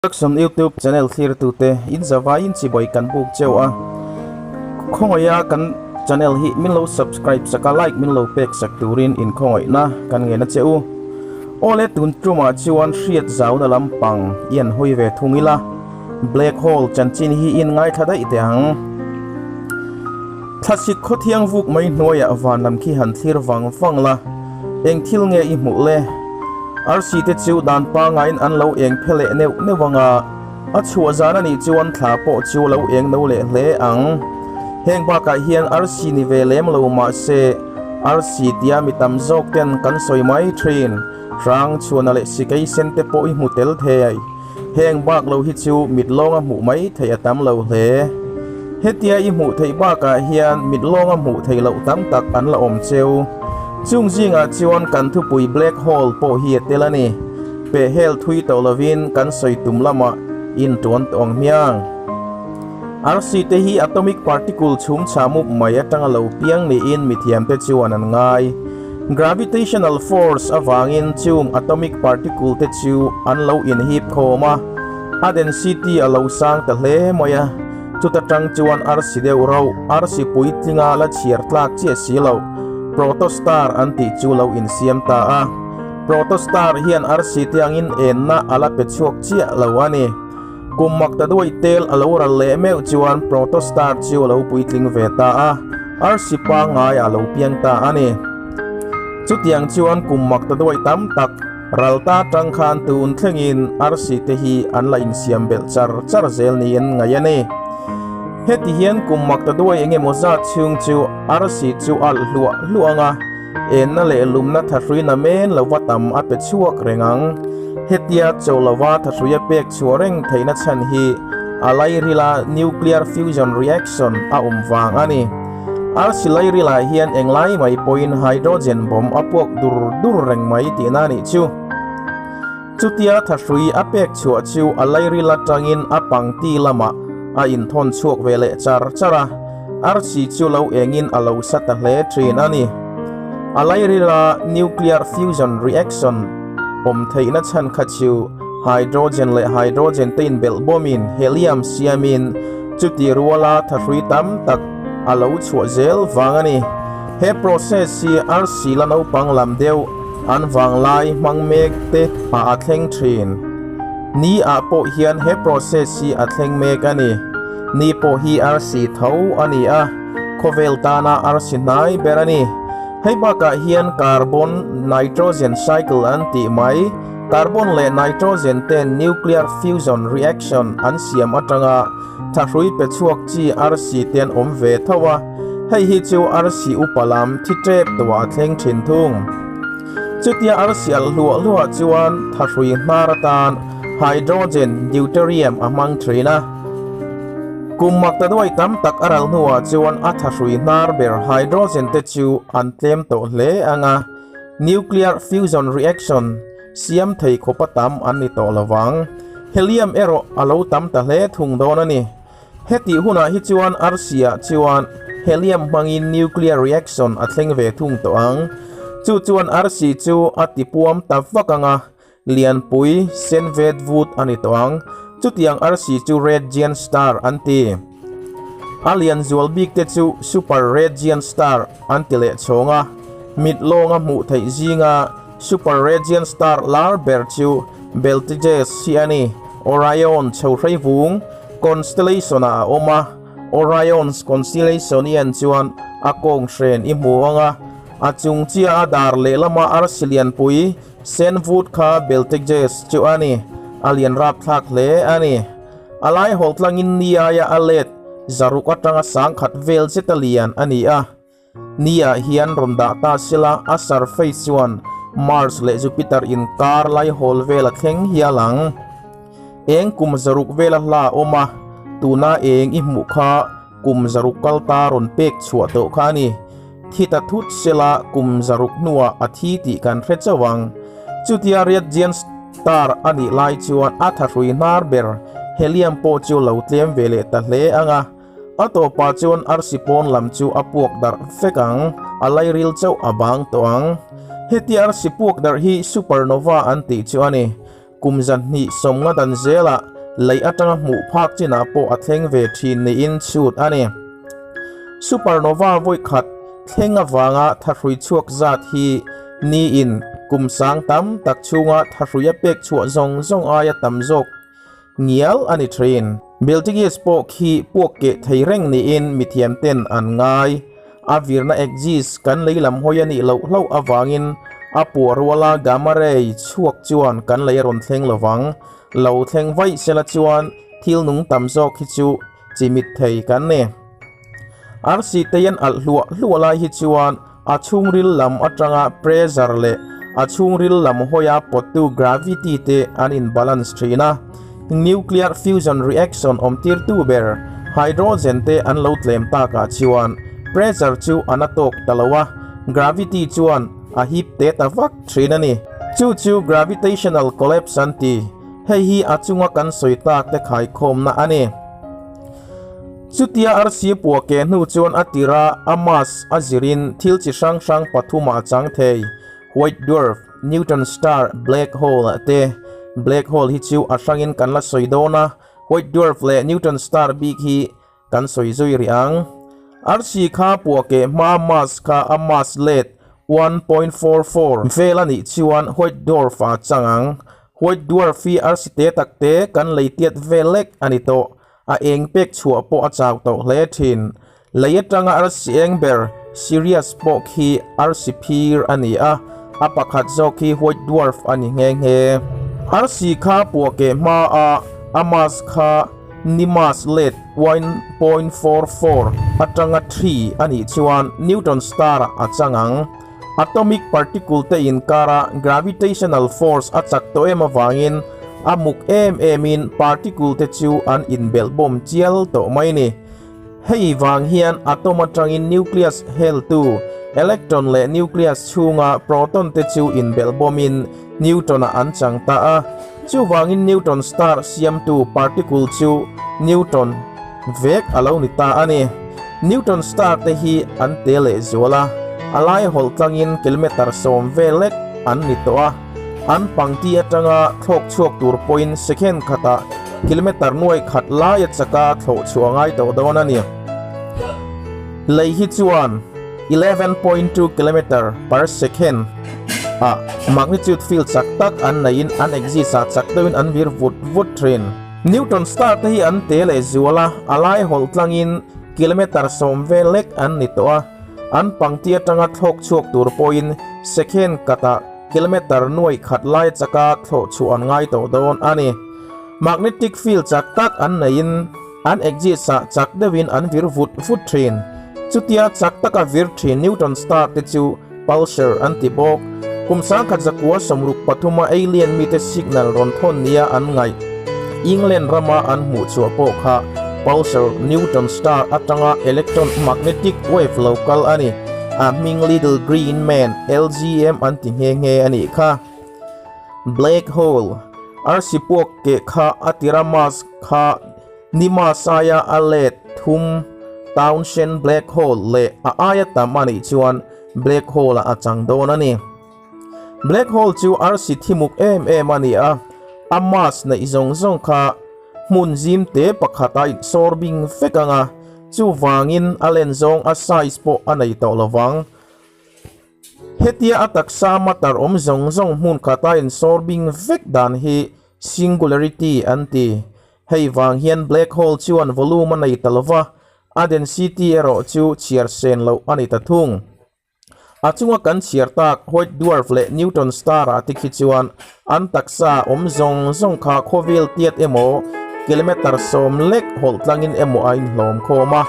Production YouTube channel thlirtute in zavaiin chibai kan buk cheu a, khawngaih a kan channel hi min lo subscribe sak a like min lo pek sak turin in khawngaihna kan ngen a che u. Awle tun tumah chuan hriat zauna lampang i an hawi ve thung ila, Black Hole chanchin hi in ngaithla daih teh ang. Thlasik khawthiang vuk mai hnuaiah van lam khi han thlir vang vang la, eng thil nge i hmuh le? Arsi te chu dan pangaiin an lo eng phe leh neuh neuh ang a, a chhuah zan a nih chuan thla pawh chu lo eng no leh hle ang. Heng bakah hian arsi ni ve lem lo mahse, arsi tia mi tam zawk ten kan sawi mai thin, hrang chhuana leh sikei sen te pawh i hmu tel thei. Heng bak lo hi chu mit lawnga hmuh mai theih a tam lo hle. Hetia i hmuh theih bakah hian mit lawnga hmuh theih loh tam tak an la awm cheu. Chung zingah chuan kan thupui black hole pawh hi a tel a ni. Pehhel thui tawh lovin kan sawi tum lamah intuan tawh ang hmiang. Arsi te hi atomic particle chhum chhah mup mai atanga lo piang niin mithiamte chuan an ngai. Gravitational force avangin chung atomic particle te chu an lo inhip khawm a, a density a lo sang ta hle mai a, chuta tang chuan arsi deuh rauh, arsi puitlinga la chhiar tlak chiah si lo, protostar an tih chu lo insiam ta a. Protostar hian arsi te angin enna a la pe chhuak chiah lo a ni. Kum mak ta duai tel a lo ral leh meuh chuan protostar chu a lo puitling ve ta a, arsi pangngai a lo piang ta a ni. Chutiang chuan kum mak ta duai tam tak ral ta tang khan tun thlengin arsi te hi an la insiam belh char char zel niin ngaih a ni. Heti hian kum mak ta duai eng emaw zat chhung chu arsi chu alh hluah hluah ang a, Enna leh lumna thahrui na men lova tam a pe chhuak reng ang. Hetia cho lova thahrui a pek chhuah reng theihna chhan hi a lairila nuclear fusion reaction a awm vang a ni. Arsi lairilah hian englai mai pawhin hydrogen bomb a puak dur dur reng mai tihna a nih chu. Chutia thahrui a pek chhuah chu a lairil atangin a pangti lamah a inthawn chhuak ve leh char char a, arsi chu lo engin a lo sa ta hle thin a ni. A lairila nuclear fusion reaction awm theihna chhan kha chu hydrogen leh hydrogen te inbelh bawmin helium siamin chuti ruala thahrui tam tak a lo chhuah zel vang a ni. He process hi arsi la naupang lam deuh An vanglai hmang mek te ah a thleng thin. Ni ah pawh hian he process hi a thleng mek a ni. Ni pawh hi arsi tho a ni a, khawvel tana arsi hnai ber a ni. Hei bakah hian carbon nitrogen cycle an tih mai, carbon leh nitrogen ten nuclear fusion reaction an siam atanga thahrui pe chhuak chi arsi te an awm ve tho a. Hei hi chu arsi upa lam thi tep tawh a thleng thin thung. Chutia arsi alh hluah hluah chuan thahrui hnar atan hydrogen deuterium a hmang thin a. Kum mak ta duai tam tak a ral hnuah chuan a thahrui hnar ber hydrogen te chu an tlem tawh hle ang a, nuclear fusion reaction siam thei khawpa tam an ni tawh lo vang. Helium erawh a lo tam ta hle thung dawn a ni. Hetih hunah hi chuan arsiah chuan helium hmangin nuclear reaction a thleng ve thung tawh ang. Chu chuan arsi chu a tipuam ta vak ang a, lianpui sen vet vut a ni tawh ang. Chutiang arsi chu red giant star an ti. A lian zual bik te chu super red giant star an ti leh chhawng a, mit lawnga hmuh theih zinga super red giant star lar ber chu Betelgeuse hi a ni. Orion chho hrei vung. Constellation ah a awm a, Orion's constellation i en chuan a kawng hren i hmu ang a, a chung chiah a dar lehlama arsi lianpui sen vut kha Betelgeuse chu a ni, a lian rapthlak hle a ni. A lai hawl tlangin ni aia a let zaruk atanga sangkhat vel zeta lian a ni a. Ni ah hian rawn dah ta sela a surface chuan Mars leh Jupiter inkar lai hawl vel a thleng hial ang. Eng kum zaruk vela hla a awm a, tuna eng i hmuh kha kum zaruk kal ta rawn pek chhuah tawh kha a ni. Thi ta thut sela kum zaruk hnuah a thi tih kan hre chauh ang. Chutia Red Giant Star a nih lai chuan a thahrui hnar ber helium pawh chu lo tlem ve leh ta hle ang a. A tawpah chuan arsi pawn lam chu a puak darh vek ang, a lairil chauh a bang tawh ang. Heti arsi puak darh hi supernova an tih chu a ni. Kum zahnih sawmnga dan zelah. Lei atanga hmuh phak chinah pawh a thleng ve thin niin chhut a ni. Supernova vawi khat thleng avanga thahrui chhuak zat hi niin kum sang tam tak chhunga thahrui a pek chhuah zawng zawng aia tam zawk ngial a ni thin. Betelgeuse pawh khi puak keh thei reng niin mithiam ten an ngai. A virna axis kan lei lam hawi a nih loh hlauh avangin a puah ruala gamma ray chhuak chuan kan lei a rawn thleng lovang. Lo thleng vaih sela chuan thil nung tam zawk hi chu chimit thei kan ni. Arsi te hian alh hluah hluah lai hi chuan a chhungril lam atanga pressure leh a chhungril lam hawia pawttu gravity te an in balance thin a. Nuclear fusion reaction awmtirtu ber hydrogen te an lo tlem takah chuan pressure chu a na tawk ta lo a, gravity chuan a hip te ta vak thin a ni. Chu chu gravitational collapse an ti. Hei hi a chunga kan sawi tak te khaikhawmna a ni. Chutia arsi puah ke hnu chuan a tira a mass a zirin thil chi hrang hrang pathumah a chang thei, white dwarf, neutron star, black hole ah te. Black hole hi chu a hrangin kan la sawi dawn a, white dwarf leh neutron star bik hi kan sawi zui rih ang. Arsi kha puah keh hma mass kha a mass let 1.44 vel a nih chuan white dwarf ah a chang ang. White dwarf hi arsi te tak te kan lei tiat vel lek a ni tawh. A eng pek chhuah pawh a chau tawh hle thin. Lei atanga arsi eng ber Sirius pawh khi arsi phir a ni a, a pakhat zawk khi white dwarf a ni nghe nghe. Arsi kha puah keh hma a a mass kha ni mass let 1.44 atanga 3 a nih chuan neutron star ah a chang ang. Atomic particle te inkara gravitational force a chak tawh em avangin a muk em emin particle te chu an inbelhbawm chial tawh mai ni. Hei vang hian atom atangin nucleus heltu electron leh nucleus chhunga proton te chu inbelhbawmin neutron ah an chang ta a. Chuvangin neutron star siamtu particle chu neutron vek a lo ni ta a ni. Neutron star te hi an te leh zual a, a lai hawlh tlangin kilometer 10 vel lek an ni tawh a. An pangti atanga thlawk chhuak tur pawhin second khatah kilometer nuai khat laia chaka thlawh chhuah ngai tawh dawn a ni. Lei hi chuan 11.2 kilometer per second ah magnitude field chak tak an neihin an axis ah chak deuhin an vir vut vut thin. Neutron star te hi an te leh zual a, a lai hawlh tlangin kilometer 10 vel lek an ni tawh a. An pangti atanga thlawk chhuak tur pawhin second katah kilometer nuai khat lai chaka thlawh chhuah an ngai tawh dawn a ni. Magnetic field chak tak an neihin an axis ah chak deuhin an vir vut vut thin. Chutia chak taka vir thin neutron star te chu pulsar an ti bawk. Kum 1963 a alien mite signal rawn thawn nia an ngaih England rama an hmuh chhuah pawh kha pulsar neutron star atanga electron magnetic wave lo kal a ni. A hming Little Green Man, LGM, an ti nghe nghe a nih kha. Black hole, arsi puak keh kha a tira mass kha ni mass aia a let thum Townsend black hole leh a aia tam a nih chuan black hole ah a chang dawn a ni. Black hole chu arsi thimuk em em a ni a, a mass neih zawng zawng kha hmun zim te pakhat a insawr bing vek ang a, chuvangin a len zawng a size pawh a nei tawh lovang. Hetia a taksa matter awm zawng zawng hmun khata insawr bing vek dan hi singularity an ti. Hei vang hian black hole chuan volume a nei ta lova, a density erawh chu chhiar sen loh a ni ta thung. A chunga kan chhiar tak white dwarf leh neutron star ah te khi chuan an taksa awm zawng zawng kha khawvel tiat emaw kilometer 10 lek hawlh tlangin emaw a inhlawm khawm a,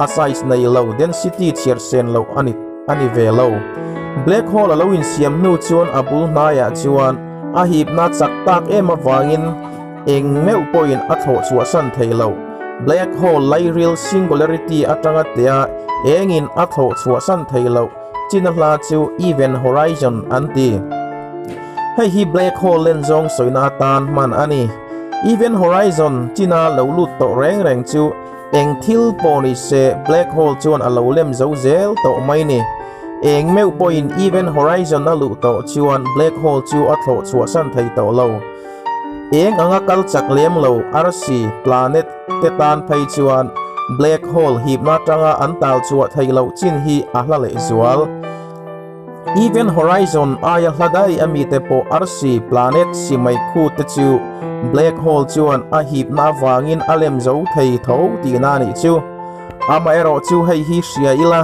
a size nei lo density chhiar sen loh a ni a ni ve lo. Black hole a lo insiam hnu chuan a bul hnaiah chuan a hipna chak tak em avangin Eng meuh pawhin a thlawh chhuahsan thei lo. Black hole lairil singularity atanga tea engin a thlawh chhuahsan thei loh china hla chu event horizon an ti. Hei hi black hole len zawng sawina atan hman a ni. Event horizon china lo lut tawh reng reng chu eng thil pawh ni se black hole chuan a lo lem zo zel tawh mai ni. Eng meuh pawhin event horizon a luh tawh chuan black hole chu a thlawh chhuahsan thei tawh lo. Eng anga kal chak lem lo arsi, planet, te tan phei chuan black hole hipna atanga an tal chhuah theih loh chin hi a hla leh zual. Event horizon aia hla daih a mite pawh arsi, planet, si mai khu te chu black hole chuan a hipna avangin a lem zo thei tho tihna a nih chu. Amaherawh chu hei hi hria ila,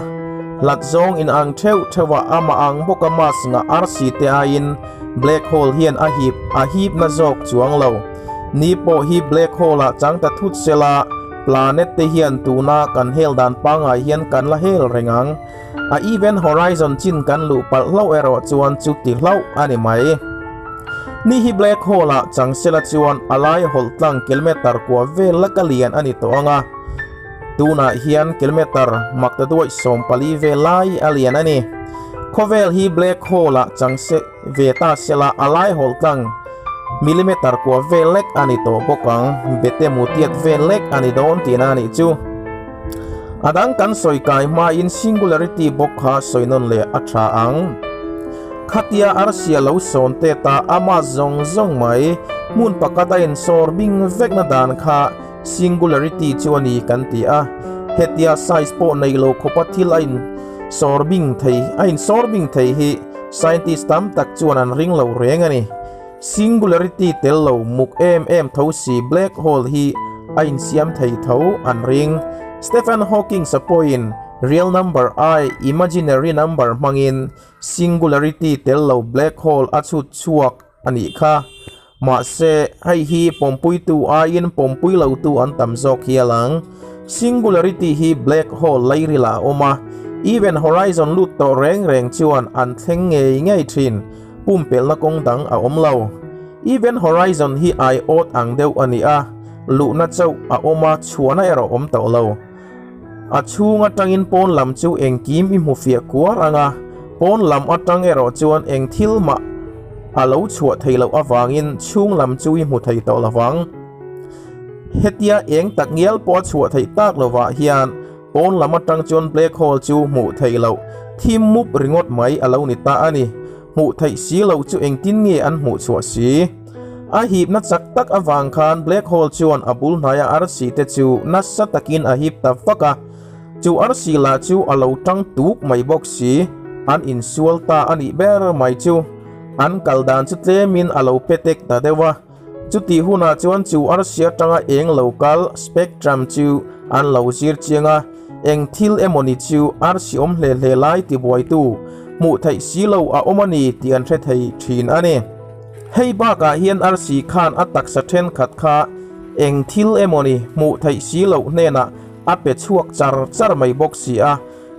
hlat zawng in ang theuh theuhah amah ang bawka mass ngah arsi te aiin black hole hian a hip a hipna zawk chuang lo. Ni pawh hi black hole ah chang ta thut sela, planet te hian tuna kan hel dan pangngai hian kan la hel reng ang. A event horizon chin kan luh palh hlauh erawh chuan chu ti hlauh a ni mai. Ni hi black hole ah chang sela chuan a lai hawlh tlang kilometer kua vel laka lian a ni tawh ang a. Tunah hian kilometer makta duaih 14 vel lai a lian a ni. Khawvel hi black hole ah chang se ve ta sela a lai hawlh tlang millimeter kua vel lek a ni tawh bawk ang. Bete mu tiat vel lek a ni dawn tihna a nih chu. A dang kan sawi kai hmain singularity bawk kha sawi nawn leh a tha ang. Khatia arsia lo sawn tet a ama zawng zawng mai hmun pakhat a insawr bing vekna dan kha singularity chu a ni kan ti a. Hetia size pawh nei lo khawpa thil a insawr bing thei a insawr bing thei hi scientist tam tak chuan an ring lo reng a ni. Singularity tel lo muk em em tho si black hole hi a insiam thei tho an ring. Stephen Hawking-a pawhin real number ai imaginary number hmangin singularity tel lo black hole a chhut chhuak a nih kha. Mahse, hei hi pawmpuitu aiin pawmpui lotu an tam zawk hial ang. Singularity hi black hole lairil-ah a awm a, event horizon lut tawh reng reng chuan an thleng ngei ngei thin. Pumpelhna kawng dang a awm lo. Event Horizon hi ai awt ang deuh a ni a, luhna chauh a awm a, chhuahna erawh awm tawh lo. A chhung atangin pawn lam chu engkim i hmu fiah kuar ang a, pawn lam atang erawh chuan eng thil mah a lo chhuah thei loh avangin chhung lam chu i hmu thei tawh lo vang. Hetia eng tak ngial pawh a chhuah theih tak lovah hian Pawn lam atang chuan black hole chu hmuh theih loh thim mup ringawt mai a lo ni ta a ni. Hmuh theih si loh chu engtin nge an hmuh chhuah si? A hipna chak tak avang khan black hole chuan a bul hnaia arsi te chu nasa takin a hip ta vak a. Chu arsi lah chu a lo tang tuk mai bawk si. An insual ta a nih ber mai chu. An kal dan chu tlemin a lo pe tek ta deuh a. Chutih hunah chuan chu arsi atanga eng lo kal, spectrum, chu an lo zir chiang a, eng thil emawni chu arsi awm hle hle lai tibuaitu hmuh theih si lo a awm a ni tih an hre thei thin a ni. Hei bakah hian arsi khan a taksa thenkhat kha eng thil emawni hmuh theih si loh hnenah a pe chhuak char char mai bawk si a,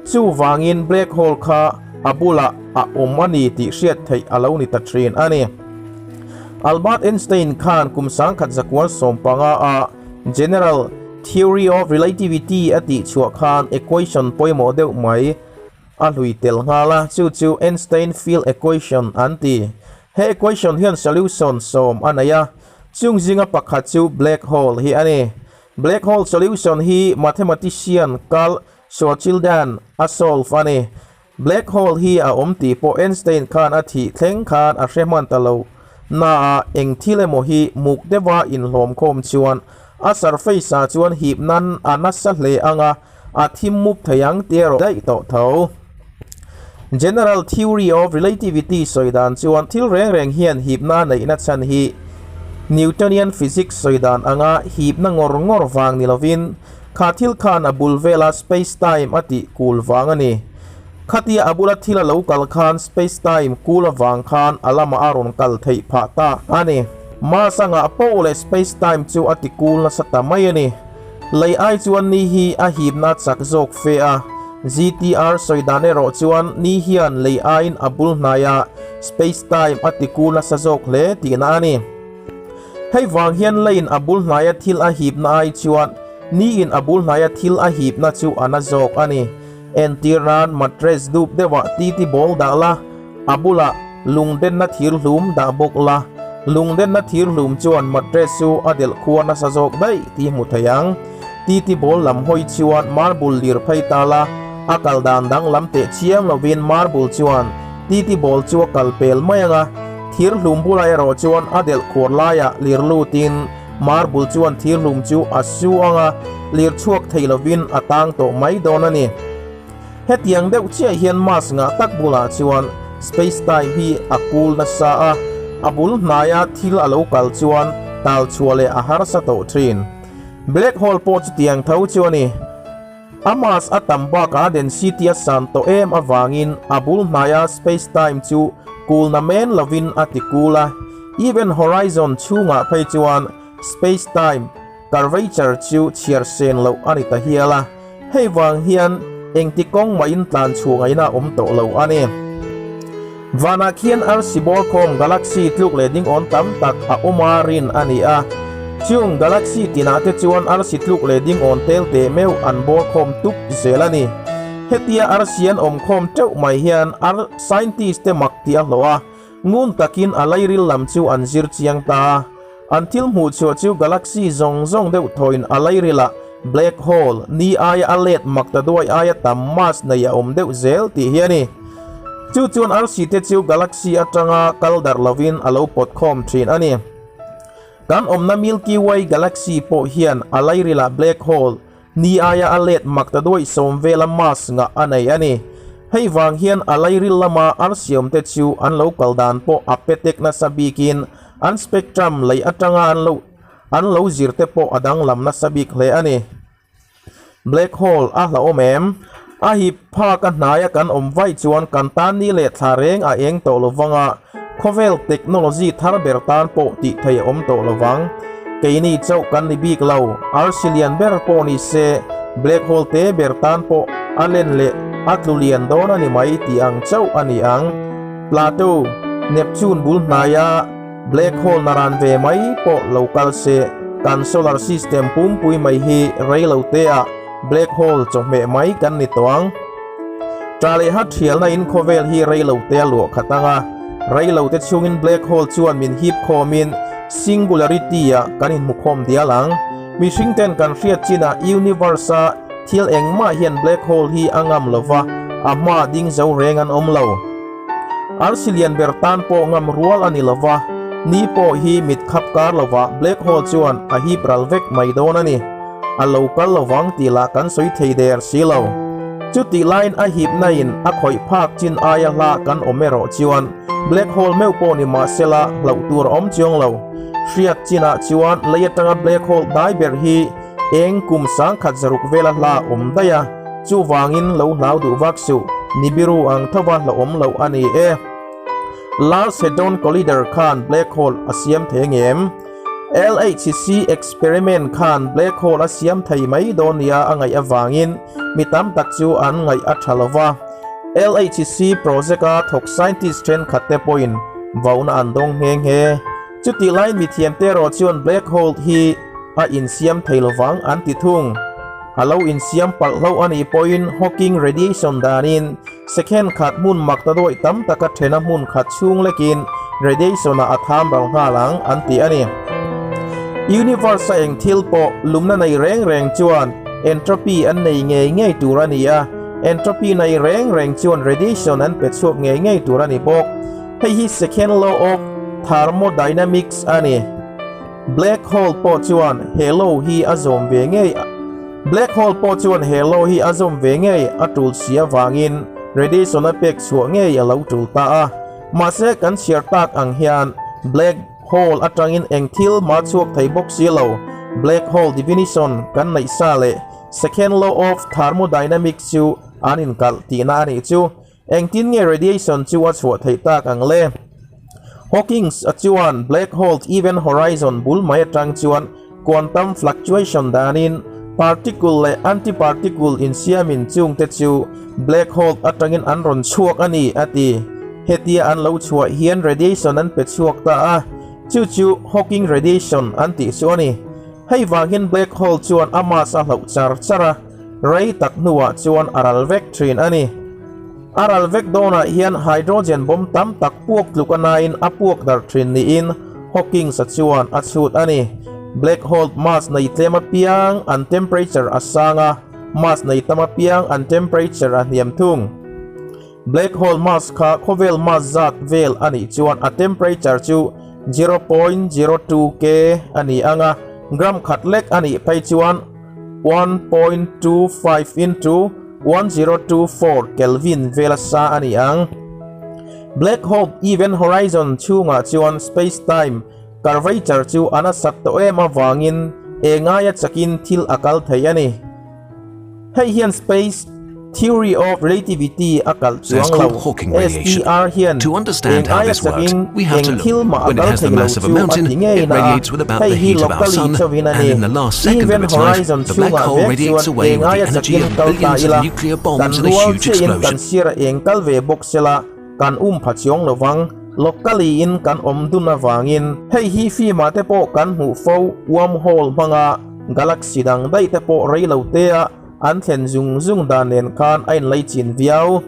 chuvangin black hole kha a bulah a awm a ni tih hriat theih a lo ni ta thin a ni. Albert Einstein khan kum 1915 a General Theory of Relativity a tih chhuah khan equation pawimawh deuh mai a hlui tel nghal a, chu chu Einstein Field Equation an ti. He equation hian solution sawm a nei a, chung zinga pakhat chu black hole hi a ni. Black hole solution hi mathematician Carl Schwarzschild-a'n a solve a ni. Black hole hi a awm tih pawh Einstein khan a thih thleng khan a hre hman ta lo. Na a eng thil emaw hi muk deuha inhlawm khawm chuan a surface ah chuan hip nan a nasa hle ang a, a thim mup thei ang tih erawh daih tawh tho. General theory of relativity sawi dan chuan thil reng reng hian hipna a neihna chhan hi Newtonian physics sawi dan anga hipna ngawr ngawr vang ni lovin Kha thil khan a bul vela space-time a tih kul vang a ni. Khatia a bula thil a lo kal khan space-time kul avang khan a lamah a rawn kal theih phah ta a ni. Mars a ngah poh leh space-time chu a ti kul nasa ta mai a ni. Lei ai chuan ni hi a hipna chak zawk fe a. GTR sawi dan erawh chuan ni hian lei aiin a bul hnaia space-time a ti kul nasa zawk hle tihna a ni. Hei vang hian leiin a bul hnaia thil a hipna ai chuan niin a bul hnaia thil a hipna chu a na zawk a ni. Entir nan mattress dup deuhah titi ball dah la, a bulah lungdenna thir hlum dah bawk la. Lungdenna thir hlum chuan mattress chu a delh khua nasa zawk daih tih hmu thei ang. Titi ball lam hawi chuan marble lir phei ta la, a kal dan danglam teh chiam lovin marble chuan titi ball chu a kal pel mai ang a. Thir hlum bulah erawh chuan a delh khuar laiah lir lutin marble chuan thir hlum chu a su ang a, lir chhuak thei lovin a tang tawh mai dawn a ni. Hetiang deuh chiah hian mass ngah tak bulah chuan space time hi a kul nasa a, a bul hnaia thil a lo kal chuan tal chhuah leh a harsa tawh thin. Black hole pawh chutiang tho chu a ni. A mass a tam bakah density a san tawh em avangin a bul hnaia space time chu kulna men lovin a ti kul a, event horizon chhungah phei chuan space time curvature chu chhiar sen loh a ni ta hial a, hei vang hian engti kawng mahin tlan chhuah ngaihna a awm tawh lo a ni. Vanah khian arsi bawrkhawm galaxy tluk leh dingawn tam tak a awm a rin a ni a. Chung galaxy tinah te chuan arsi tluk leh dingawn tel teh meuh an bawrkhawm tup zel a ni. Hetia arsi an awmkhawm teuh mai hian ar scientist te mak tih a hlawh a, ngun takin a lairil lam chu an zir chiang ta a. An thil hmuh chhuah chu galaxy zawng zawng deuh thawin a lairilah black hole, ni aia a let mak ta duai aia tam mass nei a awm deuh zel tih hi a ni. Chu chuan arsi te chu galaxy atanga kal darh lovin a lo pawt khawm thin a ni. Kan awmna Milky Way galaxy pawh hian a lairilah black hole, Ni aia a let mak ta duaih sawm vela mass ngah a nei a ni. Hei vang hian a lairil lama arsiam te chu an lo kal dan pawh a petek nasa bikin an spectrum lei atanga an lo an lo zir te pawh a danglam nasa bik hle a ni. Black hole a hlauhawm em? A hip phak a hnaia kan awm vaih chuan kan tan ni leh thla reng a eng tawh lo vang a, khawvel technology thar ber tan pawh tih thei a awm tawh lo vang. Keini chauh kan ni bik lo, arsi lian ber pawh ni se, black hole te ber tan pawh a len leh a tlu lian dawn a ni mai tih ang chauh a ni ang. Plato, Neptune bul hnaia black hole naran ve mai pawh lo kal se, kan solar system pumpui mai hi rei lo te ah Black hole chawhmeh mai kan ni tawh ang. Ṭah leh hat ṭhialna in khawvel hi rei lo te a luah khat ang a, rei lo te chhungin black hole chuan min hip khawmin singularity ah kan inhmu khawm dial ang. Mihring ten kan hriat chinah universe a thil engmah hian black hole hi a ngam lo va, a hma ding zo reng an awm lo. Arsi lian ber tan pawh ngam rual a ni lo va, ni pawh hi mit khap kar lovah black hole chuan a hip ral vek mai dawn a ni. A lo kal lo vang tih lah kan sawi thei der si lo. Chutih laiin a hipna in a khawih phak chin aia hla kan awm erawh chuan black hole meuh pawh ni mah sela hlauh tur a awm chiang lo. Hriat chinah chuan lei atanga black hole dai ber hi eng kum sangkhat zaruk vela hla awm daih a, chuvangin lo hlau duh vak suh, Nibiru ang thova hlauhawm loh a ni e. Large Hadron Collider khan black hole a siam thei ngem? LHC experiment khan black hole a siam thei mai dawn nia a ngaih avangin mi tam tak chu an ngaih a tha lo va. LHC project a thawk scientist thenkhat te pawhin vauna an dawng nghe nghe. Chutih laiin mithiamte erawh chuan black hole hi a insiam thei lovang an ti thung. A lo insiam palh hlauh a nih pawhin Hawking radiation danin Second khat hmun mak ta dawih tam taka thena hmun khat chhung lekin radiation ah a tham ral nghal ang an ti a ni. Universe a eng thil pawh lumna nei reng reng chuan entropy an nei ngei ngei tur a ni a, entropy nei reng reng chuan radiation an pe chhuak ngei ngei tur a ni bawk. Hei hi second law of thermodynamics a ni. Black hole pawh chuan he law hi a zawm ve ngei Black hole pawh chuan he law hi a zawm ve ngei a tul si avangin radiation a pek chhuah ngei a lo tul ta a. Mahse kan chhiar tak ang hian black hole atangin eng thil mah chhuak thei bawk si lo. Black hole definition kan neih sa leh second law of thermodynamics chu an inkalh tihna a nih chu. Engtin nge radiation chu a chhuah theih tak ang le? Hawkings a chuan black hole event horizon bul mai atang chuan quantum fluctuation danin particle leh antiparticle insiamin chungte chu black hole atangin an rawn chhuak a ni a ti. Hetia an lo chhuah hian radiation an pe chhuak ta a, chu chu Hawking radiation an tih chu a ni. Hei vang hian black hole chuan a mass a hloh char char a. Rei tak hnuah chuan a ral vek thin a ni. A ral vek dawnah hian hydrogen bomb tam tak puak tluk a nain a puak darh thin niin Hawkings-a chuan a chhut a ni. Black hole mass nei tlem apiang an temperature a sang a, mass nei tam apiang an temperature a hniam thung. Black hole mass kha khawvel mass zat vel a nih chuan a temperature chu 0.02 K a ni ang a, gram khat lek a nih phei chuan 1.25 into 1024 Kelvin vela sa a ni ang. Black hole event horizon chhungah chuan space-time curvature chu a nasat tawh em avangin engaia chakin thil a kal thei a ni. Hei hian space theory of relativity a kalh That's chuang lo. called Hawking radiation. STR hian To understand eng how aia this works, chakin we have to eng look. thil mah a When it kal has the thei lo mass of a chu a mountain, ti ngei it na a, radiates with about hei the hi heat of our locally sun, chauhin a and ni. in the last second of Event its life, horizon the black chhungah hole vek radiates chuan away eng with the aia energy chakin of kal ta billions ila, of nuclear kan bombs and a rual huge chiahin kan explosion. sirah eng kal ve bawk sela, kan um pha chiang lovang, locally in kan awm dun avangin. Hei hi film ah te pawh kan hmuh fo, wormhole hmanga galaxy dang daih te pawh rei lo te a an thlen zung zung dan nen khan a inlei chin viau.